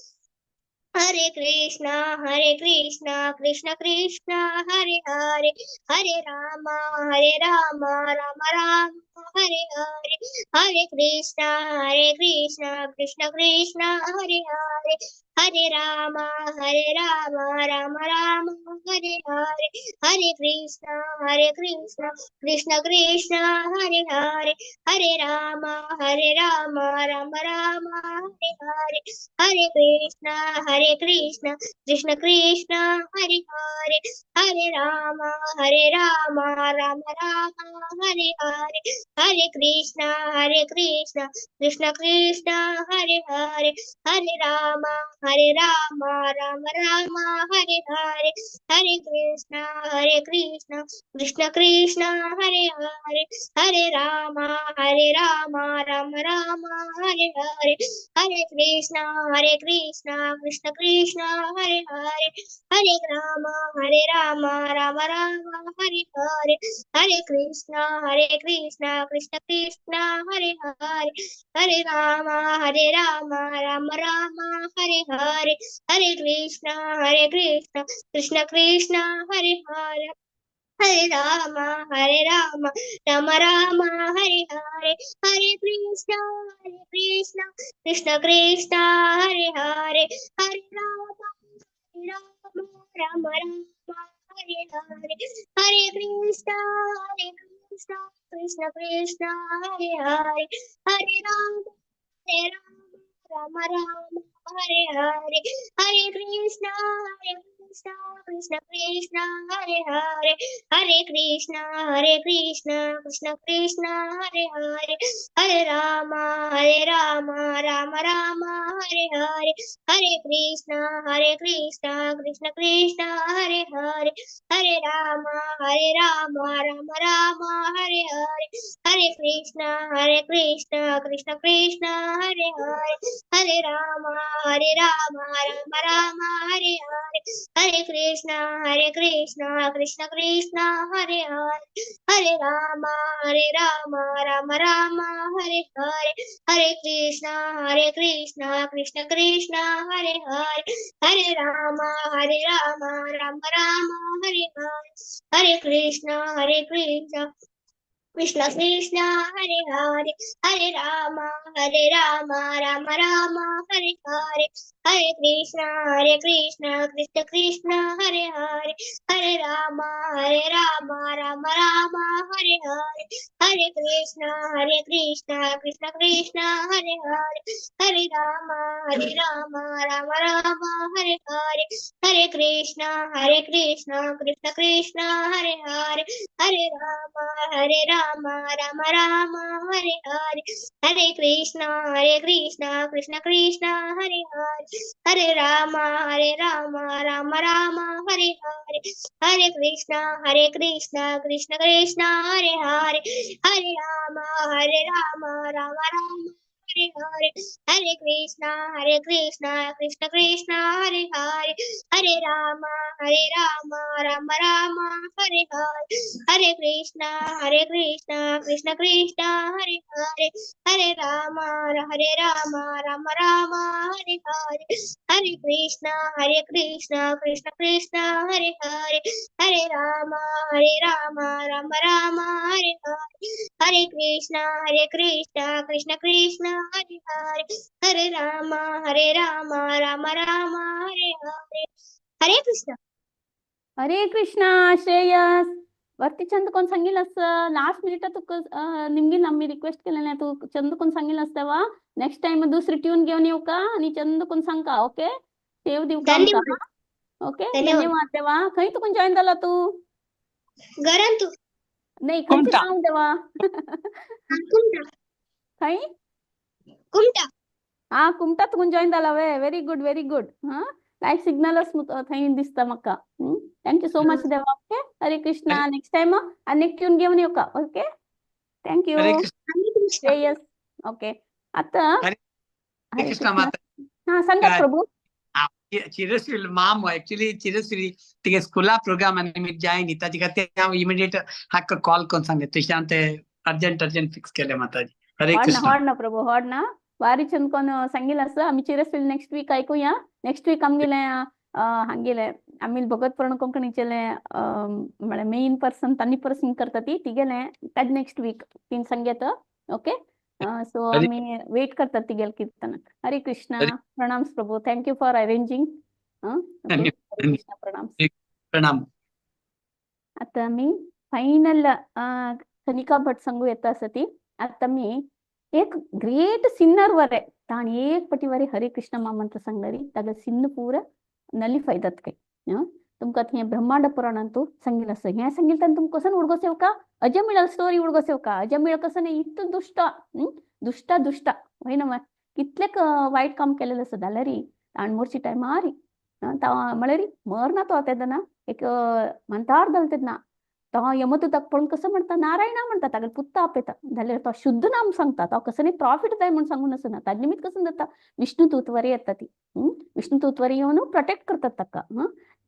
हरे कृष्ण हरे कृष्ण कृष्ण कृष्ण हरे हरे, हरे राम हरे राम राम राम हरे हरे, हरे कृष्ण हरे कृष्ण कृष्ण कृष्ण हरे हरे, हरे राम हरे राम राम राम हरे हरे, हरे कृष्ण हरे कृष्ण कृष्ण कृष्ण हरे हरे, हरे राम हरे राम राम राम हरे हरे, हरे कृष्ण हरे कृष्ण कृष्ण कृष्ण हरे हरे, हरे राम हरे राम राम राम हरे हरे, हरे कृष्ण हरे कृष्ण कृष्ण कृष्ण हरे हरे, हरे राम हरे राम राम राम हरे हरे, हरे कृष्ण हरे कृष्ण कृष्ण कृष्ण हरे हरे, हरे राम हरे राम राम राम हरे हरे, हरे कृष्ण हरे कृष्ण कृष्ण कृष्ण हरे हरे, हरे राम हरे राम राम राम हरे हरे, हरे कृष्ण हरे कृष्ण कृष्ण कृष्ण हरे हरे, हरे राम हरे राम राम राम हरे हरे, हरे कृष्ण हरे कृष्ण कृष्ण कृष्ण हरे हरे, हरे राम हरे राम राम राम हरे हरे, हरे कृष्ण हरे कृष्ण कृष्ण कृष्ण हरे हरे, हरे राम हरे राम राम राम हरे हरे, हरे कृष्ण हरे कृष्ण कृष्ण कृष्ण हरे हरे, हरे राम हरे राम राम राम हरे हरे, हरे कृष्ण हरे कृष्ण कृष्ण कृष्ण हरे हरे, हरे कृष्ण हरे कृष्ण कृष्ण कृष्ण हरे हरे, हरे राम हरे राम राम राम हरे हरे, हरे कृष्ण हरे कृष्ण कृष्ण कृष्ण हरे हरे, हरे राम हरे राम राम राम हरे हरे, हरे कृष्ण हरे कृष्ण कृष्ण कृष्ण हरे हरे, हरे राम हरे राम राम राम हरे हरे, हरे कृष्ण हरे कृष्ण कृष्ण कृष्ण हरे हरे, हरे राम हरे राम राम राम हरे हरे, हरे कृष्ण हरे कृष्ण कृष्ण कृष्ण हरे हरे, हरे राम हरे राम राम राम हरे हरे, हरे कृष्ण हरे कृष्ण कृष्ण कृष्ण हरे हरे, हरे राम हरे राम राम राम हरे हरे, हरे कृष्ण हरे कृष्ण कृष्ण कृष्ण हरे हरे, हरे राम हरे राम राम राम हरे हरे, हरे कृष्ण हरे कृष्ण कृष्ण कृष्ण हरे हरे, हरे राम हरे राम राम राम हरे हरे, हरे कृष्ण हरे कृष्ण कृष्ण कृष्ण हरे हरे, हरे राम हरे राम राम राम हरे हरे, हरे कृष्ण हरे कृष्ण कृष्ण कृष्ण हरे हरे, हरे राम हरे राम राम राम हरे हरे, हरे कृष्ण हरे कृष्ण कृष्ण कृष्ण हरे हरे, हरे राम हरे Ram Ram Ram Hare Hare Krishna Krishna Krishna Hare Hare Hare Rama Rama Rama Hare Hare Hare Krishna Krishna Krishna Hare Hare Hare Rama Rama Rama Hare Hare Hare Krishna Krishna Krishna Hare Hare Hare Rama Rama Rama Hare Hare Hare Krishna Krishna Krishna Hare Hare Hare Rama Rama Rama Hare Hare. Hare Krishna. Hare Krishna Shreyas, वरती चंद कोण सांगील असं last मिनिटा तुका निमगील आम्ही request केलेले तू चंद कोण सांगील असता वा नेक्स्ट टाइम दुसरी ट्यून घेऊन येऊ का आणि चंद कोण सांगका. ओके, सेव दिवका आमका. धन्यवाद. ओके, धन्यवाद. धन्यवाद देवा. खंय तुका जॉईन जाला तू? घरान तू. नाही, खंयचें कुमटा. नाव देवा? कुमटा. खंय? कुमटा. हा, कुमटा तुका जॉईन जाला वे. Very good, very good. हा, लायक सिग्नलच थंय दिसता म्हाका. Thank you so much देवा. ओके, हरे कृष्णा. नेक्स्ट टाइम आनी ट्यून घेऊन येऊ का. Okay, thank you. Hare Krishna. Hare Krishna. Shreyas. Okay, आता हरे हरे कृष्ण कृष्ण. माता. हा, सांगात प्रभू. चिरस्वी माम ऍक्च्युली चिरस्वी तिगे स्कुला प्रोग्राम आनी मी जाय न्ही ताजे खातीर हांव इमिडिएट हाका कॉल करून सांगले तशें हांव ते अर्जंट अर्जंट फिक्स केले माताजी. हरे हॉड ना, कृष्ण. हॉड ना प्रभू, हॉड ना. बारी चंद कोण सांगील असं आम्ही चिरस्वी नेक्स्ट वीक ऐकूया. नेक्स्ट वीक आमगेले हांगेले आमी भगत प्रण कोंकणीचेले म्हळ्यार मेन पर्सन तांणी पर्सन करता ती तिगेले ताज नेक्स्ट वीक तीन सांगेत. ओके, सो हरे आमी वेट करतात तिगेले कीर्तनाक. हरे कृष्णा. हरे. प्रणाम Prabhu. Thank you for arranging. Okay, Hare Krishna, प्रणाम. प्रणाम. आता मी फायनल कनिका भट सांगू येता आसा ती. आता मी एक ग्रेट सिन्नर वरे ताण एक पटी वरे हरे कृष्ण महामंत्र सांगणारी ताका सिन्न पूरा नलिफाय जाता काय. तुमकां हें ब्रह्मांड पुराणांतू सांगिल आसा. हें सांगिल तेन्ना तुमकां कसं उडगोस येवका अजमिळ स्टोरी उडगोस येवका. अजमिळ कसं न्ही इतलो दुश्ट, दुश्ट दुश्ट हय ना, कितले वायट काम केलेलें आसा जाल्यार ताण मोरची टायमार म्हळ्यार मरना तो तेन्ना एक म्हणतार जालो तेन्ना तो यमदूताक पळोवन कसो म्हणटा नारायणा म्हणटा, तागेले पुत्ता आपयता जाल्यार तो शुद्ध नाम सांगता. तो कसं न्ही प्रॉफिट जाय म्हूण सांगून आसना, ताजे निमित्त कसं जाता विष्णुदूत वरी येता ती. विष्णुदूत वरी येवन प्रोटेक्ट करतात ताका.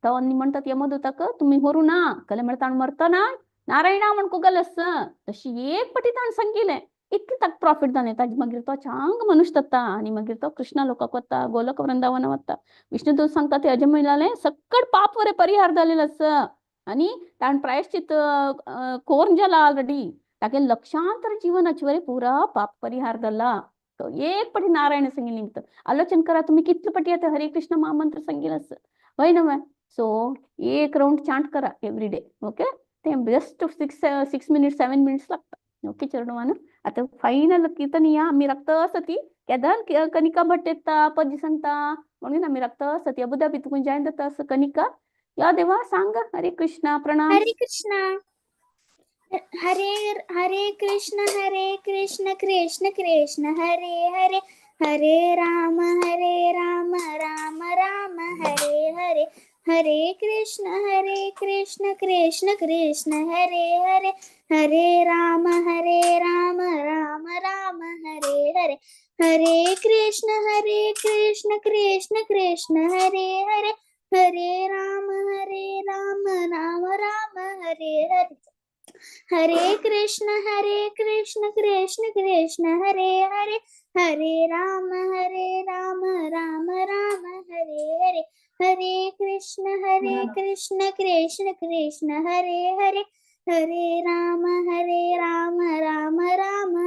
तो म्हणटात यमदूताक तुमी मरू ना, कले म्हणटा ताण मरतना नारायणा म्हण कुगल आसा तशी एक पटी ताण सांगिलें इतलें ताका प्रॉफिट जालें. ताजे मागीर तो चांग मनुष्य जाता आनी मागीर तो कृष्णा लोकाक वता, गोलोक वृंदावन वता. विष्णुदूत सांगता ते अजमिळालें सक्कड पाप वरे परिहार जालेलो आसा आनी ताण प्रायश्चित कोर्न जाला ऑलरेडी, तागे लक्षांतर जीवनाचे वरे पुरा पाप परिहार जाला. तो एक पटी नारायण सांगिल्लें निमित्त आलोचन करा तुमी कितले पटी येता हरे कृष्ण महामंत्र सांगिल आसा हय न्हय. सो एक राउंड चांट करा एवरी डे. ओके, ते जस्ट 6 मिनिट्स 7 मिनिट्स लागता. ओके चेडवान, आतां फायनल कीर्तन या आमी राखता आसा ती केदान कनिका भट येता पद सांगता म्हणून आमी राखता आसा ती. अबुधाबी तुका जॉयन जाता आसा कनिका. या देवा सांग. हरे कृष्णा, प्रणाम. हरे कृष्णा. हरे हरे कृष्ण कृष्ण कृष्ण हरे हरे हरे राम राम राम हरे हरे हरे कृष्ण कृष्ण कृष्ण हरे हरे हरे राम राम राम हरे हरे हरे कृष्ण कृष्ण कृष्ण हरे हरे हरे राम राम राम हरे हरे हरे कृष्ण कृष्ण कृष्ण हरे हरे हरे राम राम राम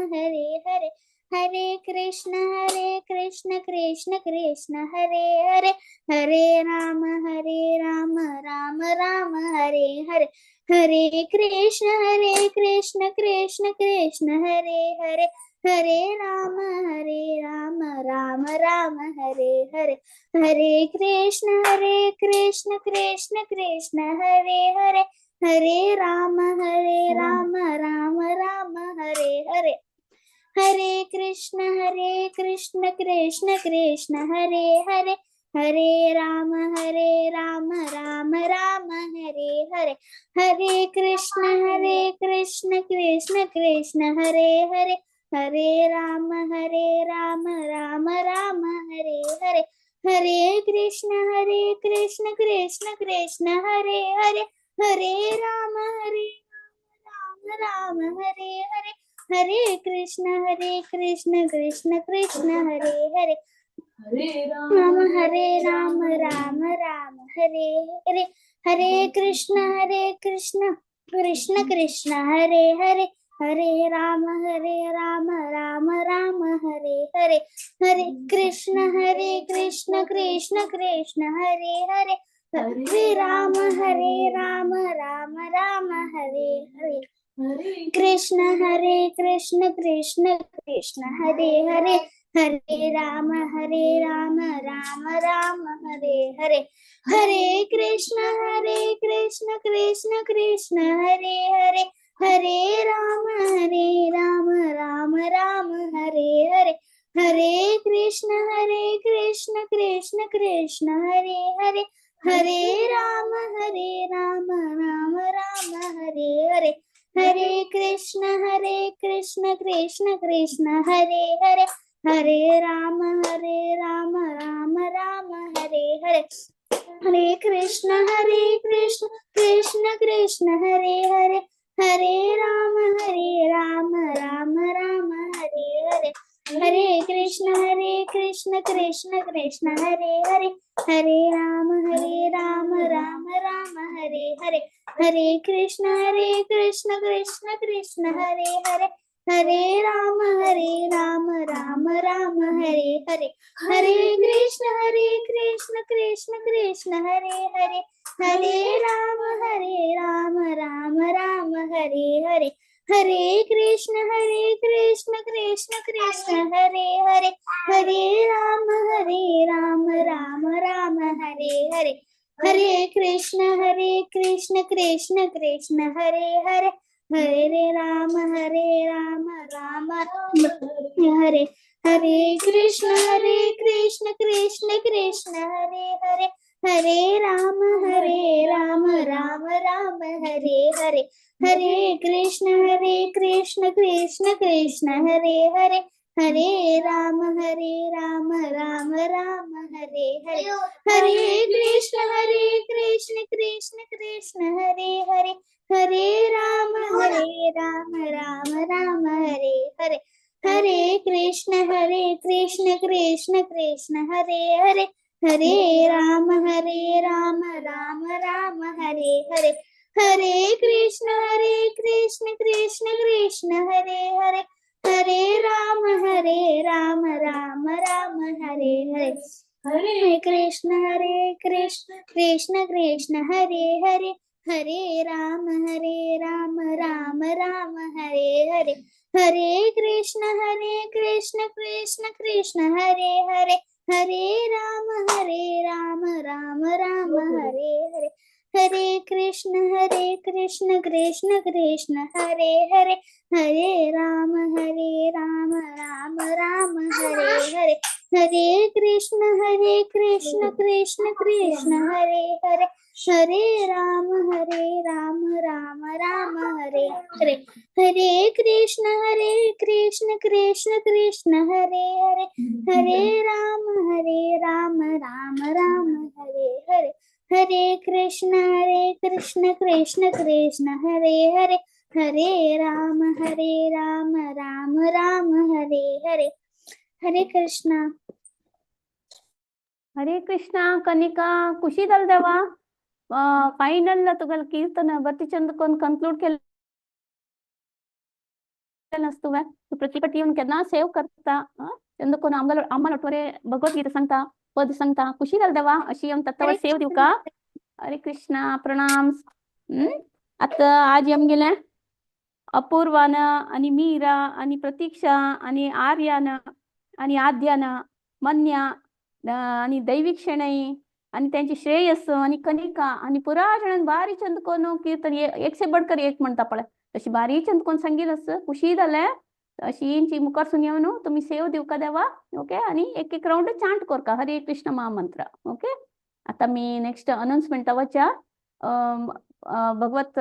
हरे हरे हरे कृष्ण कृष्ण कृष्ण हरे हरे हरे राम राम राम हरे हरे हरे कृष्ण कृष्ण कृष्ण हरे हरे हरे राम राम राम हरे हरे हरे कृष्ण कृष्ण कृष्ण हरे हरे हरे राम राम राम हरे हरे हरे कृष्ण कृष्ण कृष्ण हरे हरे हरे राम राम राम हरे हरे हरे कृष्ण कृष्ण कृष्ण हरे हरे हरे राम राम राम हरे हरे हरे कृष्ण कृष्ण कृष्ण हरे हरे हरे राम हरे राम राम राम हरे हरे। हरे कृष्ण कृष्ण कृष्ण हरे हरे। हरे राम राम राम हरे हरे। हरे कृष्ण कृष्ण कृष्ण हरे हरे। राम हरे राम राम राम हरे हरे। हरे कृष्ण कृष्ण कृष्ण हरे हरे। हरे राम राम राम हरे हरे। हरे कृष्ण कृष्ण कृष्ण हरे हरे। हरे राम राम राम हरे हरे। हरे कृष्ण कृष्ण कृष्ण हरे हरे। हरे राम राम राम हरे हरे। हरे कृष्ण कृष्ण कृष्ण हरे हरे। हरे राम राम राम हरे हरे। हरे कृष्ण कृष्ण कृष्ण हरे हरे। हरे राम राम राम हरे हरे। हरे कृष्ण कृष्ण कृष्ण हरे हरे। हरे राम राम राम हरे हरे। हरे कृष्ण कृष्ण कृष्ण हरे हरे। हरे राम राम राम हरे हरे। हरे कृष्ण कृष्ण कृष्ण हरे हरे। हरे राम राम राम हरे हरे। हरे कृष्ण कृष्ण कृष्ण हरे हरे। हरे राम राम राम हरे हरे। हरे कृष्ण कृष्ण कृष्ण हरे हरे। हरे राम राम राम हरे हरे। हरे कृष्ण कृष्ण कृष्ण हरे हरे। हरे राम राम राम हरे हरे। हरे कृष्ण कृष्ण कृष्ण हरे हरे। हरे राम राम राम हरे। हरे कृष्ण कृष्ण कृष्ण हरे हरे। हरे राम राम राम हरे हरे। हरे कृष्ण कृष्ण कृष्ण हरे हरे। हरे राम राम राम हरे हरे। हरे कृष्ण कृष्ण कृष्ण हरे हरे। हरे राम राम राम हरे हरे। हरे कृष्ण कृष्ण कृष्ण हरे हरे। हरे राम राम राम हरे हरे। हरे कृष्ण कृष्ण कृष्ण हरे हरे। हरे राम राम राम हरे हरे। हरे कृष्ण कृष्ण कृष्ण हरे हरे। हरे राम राम राम हरे हरे। हरे कृष्ण कृष्ण कृष्ण हरे हरे। हरे राम राम राम हरे हरे। हरे कृष्ण कृष्ण कृष्ण हरे हरे। हरे राम राम राम हरे हरे। हरे कृष्ण कृष्ण कृष्ण हरे हरे। हरे राम राम राम हरे हरे। हरे कृष्ण कृष्ण कृष्ण हरे हरे। हरे राम राम राम हरे हरे। हरे कृष्ण कृष्ण कृष्ण हरे हरे। हरे राम राम राम हरे हरे। हरे कृष्णा। हरे कृष्णा कनिका खुशी जाल देवा फायनल तुगेल कीर्तन बत्ती चंद कोन कंक्लूड केलें आसतुवें तूं प्रतिपटी येवन केन्ना सेव करता चंद कोन आमगेलो आम्हाला वटवरे भगवद्गीता सांगता पद सांगता खुशी जाल देवा अशी येवन तत्वर सेव दिवका। हरे कृष्णा प्रणाम। आतां आज आमगेलें अपूर्वान आणि मीरा आणि प्रतीक्षा आणि आर्यान आणि आद्यान मन्या आणि दैविक शेणई आणि त्यांची श्रेयस आणि कनिका आणि पुरा जाणांनी बारी चंद कोन कीर्तन एकसे बडकर एक म्हणता पळय अशी बारी चंद कोन सांगील आस खुशी जालें अशी इंची मुखार येवन तुमी सेव दिवका देवा ओके आणि एक एक राउंड चांट करका हरे कृष्ण महामंत्र ओके। आता मी नेक्स्ट अनाउन्समेंटा वच्या भगवत